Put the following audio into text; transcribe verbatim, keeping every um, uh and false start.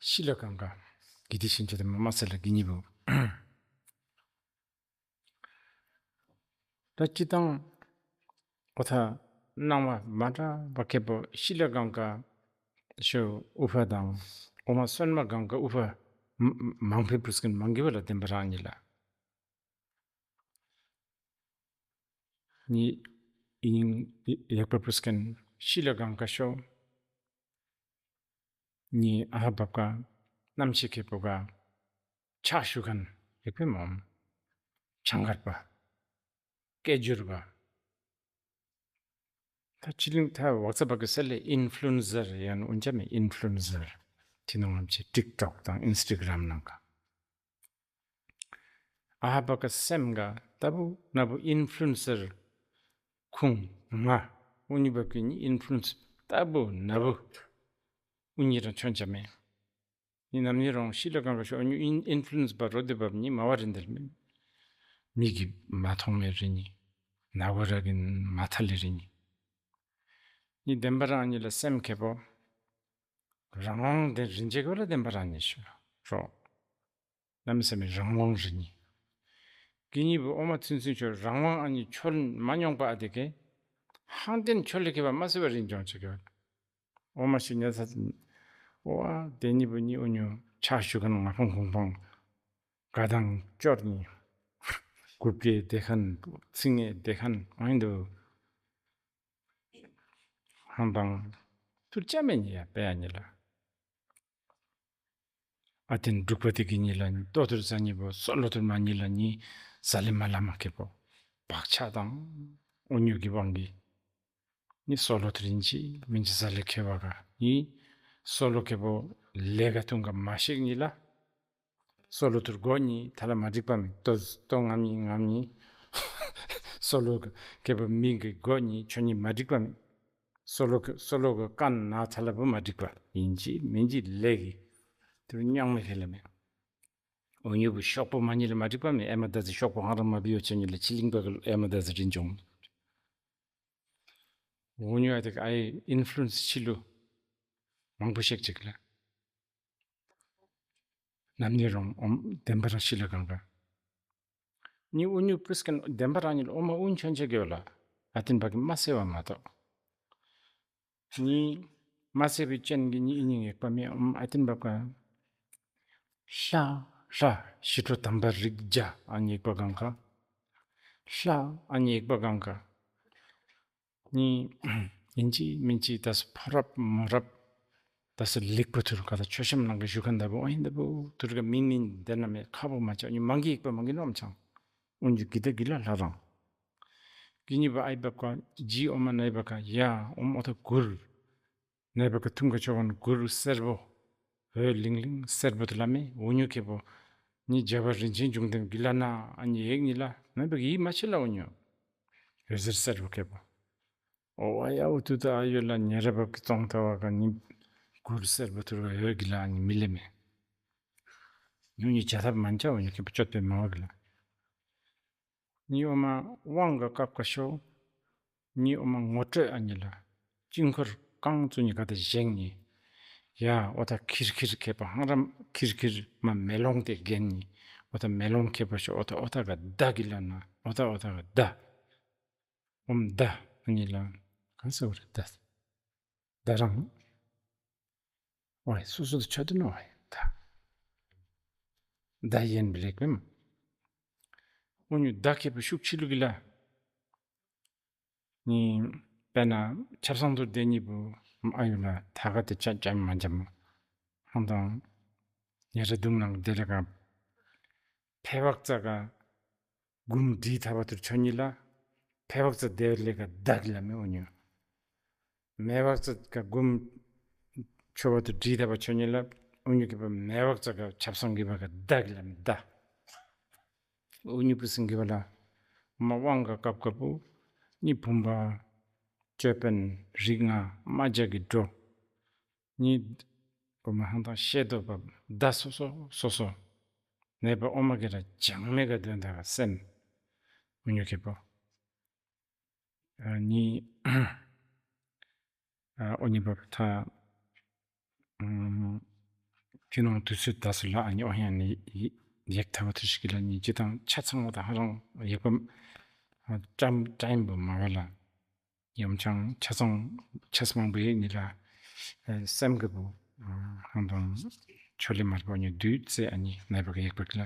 ཤི་ལ་གང་ག་གི་དེ་ཤིན་ཆད་དེ་མ་མ་ཟེར་ལ་གི་ཉི་བུ། ད་སྤྱིར་བཏང་ཨོ་ཐ་སྣང་བ་མ་འདྲ་བ་ཁེ་པོ་ཤི་ལ་གང་ག་ཤོ་ཨུ་ཕ་དང་ཨོ་མ་སོན་མ་གང་ག་ཨུ་ཕ་མ་མང་པོ་པུས་ཀིན་མང་གི་བ་ལ་བདེན་པ་རང་ཉིད་ལ། ནི་ཨིན་ཡེག་པ་པུས་ཀིན་ཤི་ལ་གང་ག་ཤོ། ནི་ཨ་བབ་ག་རྣམ་ཤེས་ཁེ་པོ་ག་ཕྱག་ཞུ་ཁན་ཡེག་པེ་མོ། ཆང་གར་པ། སྐད་སྒྱུར་པ། ད་ཕྱི་གླིང་ད་ཝག་ཙ་བ་གི་སལ་ལེ་ཨིན་ཕུ་ལུ་ཨེན་སར་ཡང་ཨུན་ཅ་མེ་ཨིན་ཕུ་ལུ་ཨེན་སར། ཏེ་ནང་ལམ་ཅིག་ཊིག་ཊོག་དང་ཨིན་སི་ཊ་གྲམ་ནང་ག། ཨ་བ་ག་སེམས་ག་ད་བུ་ན་བུ་ཨིན་ཕུ་ལུ་ཨེན་སར་ཁུངས་ང་ཨུ་ཉི་བ་གི་ནི་ཨིན་ཕུ་ལུ་ཨེན་སར་ད་བུ་ན་བུ་ཨུ་ཉི་རང་ཆོན་ཅ་མེ། ནི་ནམ་ནི་རོང་ཤི་ལ་གང་ག་ཤོ་ཨུ་ཉི་ཨིན་ཨིན་ཕུ་ལུ་ཨེན་སར་བ་རོ་དེ་བབ་ནི་མ་བ་རིན་དེ་ལ་མེ། མིག་གི་མ་མཐོང་མེ་རི་ནི། ན་གོ་ར་གི་མ་ཐ་ལེ་རི་ནི། ནི་བདེན་པ་རང་ཉིད་ལ་སེམས་ཁེ་པོ་རང་དབང་དེ་རིན་ཆེ་གོ་ལ་བདེན་པ་རང་ཉིད་ཤོ་རོ། གནམ་མེད་ས་མེད་རང་དབང་རི་ནི། གི་ཉི་བུ་ཨོ་མ་ཚུན་ཚུན་ཆོ་རང་དབང་ཨ་ནི་ཆོལ་མ་མྱོང་པ་ཨ་དེ་ཀེ། ཧང་ཏེན་ཆོལ་ལེ་ཁེ་པ་མ་སེ་བ་རིན་ཅོང་ཆེ་ཁེ་པ། ཨོ་མ་ཤི་ཉ་ས་ཨོ་ཨ་དེ་ཉི་བུ་ཉི་ཨུ་ཉུ་ཕྱག་ཞུ་ཁན་ང་ཕང་ཁོང་ཕང་ག་དང་ཅོར་ནི་གུབ་ཀེ་དེ་ཁན་ཚིང་ངེ་དེ་ཁན་ཨིན་དུ། ཧང་དང་ཐུར་ཅ་མེ་ཉི་ཡ་པེ་ཡ་ཉི་ལ། ཨ་ཏེན་འབྲུག་པ་དེ་གི་ཉི་ལ་ནི་ལྟོ་ཐུར་ཟ་ཉི་བོ་སོ་ལོ་ཐུར་མ་ཉི་ལ་ནི་ཟ་ལེ་མ་ལ་མ་ཁེ་པོ་བག་ཆགས་དང་ཨུ་ཉུ་གི་དབང་གིས་ནི་སོ་ལོ་ཐུར་ཨིན་ཅི་མིན་ཅི་ཟ་ལེ་ཁེ་བ་ག་ནི་སོ་ལོ་ཁེ་པོ་ལེ་ག་ཐུང་ག་མ་ཤེག་ཉི་ལ། སོ་ལོ་ཐུར་གོ་ཉི་ཐ་ལ་མ་འགྲིག་པ་མེ། ལྟོ་ལྟོ་ངམ་ཉི་ངམ་ཉི་སོ་ལོ་ཁེ་པོ་མི་གི་གོ་ཉི་ཆོ་ཉི་མ་འགྲིག་པ་མེ། སོ་ལོ་སོ་ལོ་གི་ཀན་ན་ཚ་ལ་བུ་མ་འགྲིག་པ་ཨིན་ཅི་མིན་ཅི་ལེ་གི་དུར་ཉང་མེ་ཁེ་ལ་མེ། ཨོ་ཉུ་བུ་ཤོག་པོ་མ་ཉི་ལ་མ་འགྲིག་པ་མེ། ཨེ་མ་ད་ཟི་ཤོག་པོ་ཧང་རང་མ་བི་ཡོ་ཆ་ཉི་ལ་ཕྱི་གླིང་པ་གི་ཨེ་མ་ད་ཟི་རིན་ཅོང་། ཨོ་ཉུ་ཨ་དེ་ཨའི་ཨིན་ཕུ་ལུ་ཨེན་སི་ཕྱི་ལུ་མང་པོ་ཤེག་ཅིག་ལ། ནམ་ནི་རོང་ཨོམ་བདེན་པ་རང་ཤི་ལ་གང་ག། ནི་ཨུ་ཉུ་པུས་ཀན་བདེན་པ་རང་ཉིད་ལ་ཨོ་མ་ཨུན་ཆོན་ཆ་གེ་བ་ལ་ཨ་ཏིན་པ་གི་མ་སེ་བ་མ་གཏོགས། ནི་མ་སེ་བའི་ཅན་གི་ནི་ཨི་ཉིང་ཡེག་པ་མེ་ཨོམ་ཨ་ཏིན་པ་ག། ལྷ་ལྷ་ཞི་ཁྲོ་དམ་པ་རིགས་བརྒྱ་ཨ་ཉེག་པ་གང་ག། ལྷ་ཨ་ཉེག་པ་གང་ག། ནི་ཨིན་ཅི་མིན་ཅི་ད་སུ་ཕོ་རབ་མོ་རབ་ད་སུ་ལེགས་པོ་ཐུར་ག་ད་ཆོས་བཤམ་ནང་གི་ཞུ་ཁན་ད་བུ་ཨིན་ད་བུ་ཐུར་ག་མིན་མིན་དེ་ན་མེ་ཁ་བུ་མ་ཆ་ནི་མང་གི་ཡེག་པ་མང་གི་ནོམ་ཆང་། ཨུན་ཇུ་གི་ད་གི་ལ་ལྷ་རང་གི་ཉི་བ་ཨའི་བབ་ག་ཇི་ཨོ་མ་ནའི་བ་ག་ཡ་ཨོ་མ་ཨོ་ད་གུར་ནའི་བ་ག་ཐུམ་ག་ཆོ་གན་གུར་སེར་པོ་འོད་ལིང་ལིང་སེར་པོ་དུ་ལ་མེ་ཨུ་ཉུ་ཁེ་པོ་ནི་རྒྱ་བ་རིན་ཆེན་འབྱུང་ལྡན་གི་ལ་ན་ཨ་ཉི་ཡེག་ཉི་ལ་ནའི་བ་གི་ཡི་མ་ཆེ་ལ་ཨུ་ཉུ་འོད་ཟེར་སེར་པོ་ཁེ་པོ། ཨོ་ཨ་ཡ་ཨུ་ཐུ་ད་ཨ་ཡོད་ལ་ཉེ་ར་བབ་གི་ཙོང་ཐ་བ་ག་ནི་གུར་སེར་པོ་ཐུར་ག་འོད་གི་ལ་ཨ་ཉི་མི་ལེ་མེ། ཉུ་ཉི་བྱ་ཐབ་མན་ཆ་ཨུ་ཉུ་ཁེ་པོ་ཅོད་པེ་མ་བ་གི་ལ། ནི་ཨོ་མ་དབང་ག་ཀབ་ཀ་ཤོ། ནི་ཨོ་མ་ངོ་སྤྲོད་ཨ་ཉི་ལ་དཀྱིལ་འཁོར་རྐང་བཙུགས་ཉི་ག་ད་བཞེངས་ཉི། ཡ་ཨོ་ད་ཁིར་ཁིར་ཁེ་པ་ཧང་རམ་ཁིར་ཁིར་མ་མེ་ལོང་དེ་གན་ཉི། ཨོ་ད་མེ་ལོང་ཁེ་པ་ཤོ་ཨོ་ད་ཨོ་ད་ག་ད་གི་ལ་ན་ཨོ་ད་ཨོ་ད་ག་ད། ཨོམ་ད་ཨ་ཉི་ལ་ག་ས་བ་རེ་ད། ད་རང་། ཝའི་སོ་སོ་དུ་ཆ་དུ་ནོ་ཝའི་ད། ད་ཡན་བི་ལེག་བེམ། ཨུ་ཉུ་ད་ཁེ་པོ་ཤུགས་ཆི་ལུ་གི་ལ། ནི་དཔེར་ན་ཆབ་གསང་དུ་དེ་ཉི་བུ་ཨ་ཡུ་ལ་ཐ་ག་དེ་ཅ་ཅ་མ་ཅ་མ་ཧང་དང་ཉེ་ར་དུང་ནང་དེ་ལེ་ག་ཕེ་བག་ཙ་ག་གུམ་དྲི་ཐ་བ་དུར་ཆོ་ཉི་ལ་ཕེ་བག་ཙ་དེ་ལེ་ག་ད་གི་ལ་མེ་ཨུ་ཉུ། མེ་བག་ཙ་ག་གུམ་ཆོ་བ་དུར་དྲི་ཐ་བ་ཆོ་ཉི་ལ་ཨུ་ཉུ་གི་བ་མེ་བག་ཙ་ག་ཆབ་གསང་གི་བ་ག་ད་གི་ལ་མེ་ད། ཨུ་ཉུ་པུ་སིང་གི་བ་ལ་མ་དབང་ག་ཀབ་ཀ་བུ་ནི་བུམ་པ་ཅོད་པན་རིགས་ལྔ་རྨ་བྱ་གི་སྒྲོ། ནི་བུམ་པ་ཧང་དང་ཤེ་དོ་བ་ད་སོ་སོ་སོ་སོ་ནའི་བ་ཨོ་མ་གི་ར་བྱང་མེ་ག་དོན་ད་ག་སེམས་ཨུ་ཉུ་ཁེ་པོ། ཨ་ནི་ཨ་ཨོ་ཉི་བ་ཐ་ཨམ་ ཏེ་ནཱ་དུས་ཚོད་ད་སུ་ལ་ཨ་ནི་ཨོ་ཧེ་ཨ་ནི་ཡི་ཡེག་ཐབས་ཐུ་ཤི་གི་ལ་ནི་ཅི་དང་ཆ་ཚང་བ་དང་ཧ་རང་ཡེག་པ་ཨ་ཊའིམ་ཊའིམ་བུ་མ་བ་ལ་ཡོམ་ཆང་ཆ་ཚང་ཆ་ཚང་བུ་ཡེག་ནི་ལ་ཨེ་སེམས་གི་བུ་ཨ་ཧང་དང་ཆོ་ལེ་མར་བུ་ཨ་ནི་དུས་ཚེ་ཨ་ནི་ནཱ་བུ་ག་ཡེག་པ་གི་ལ།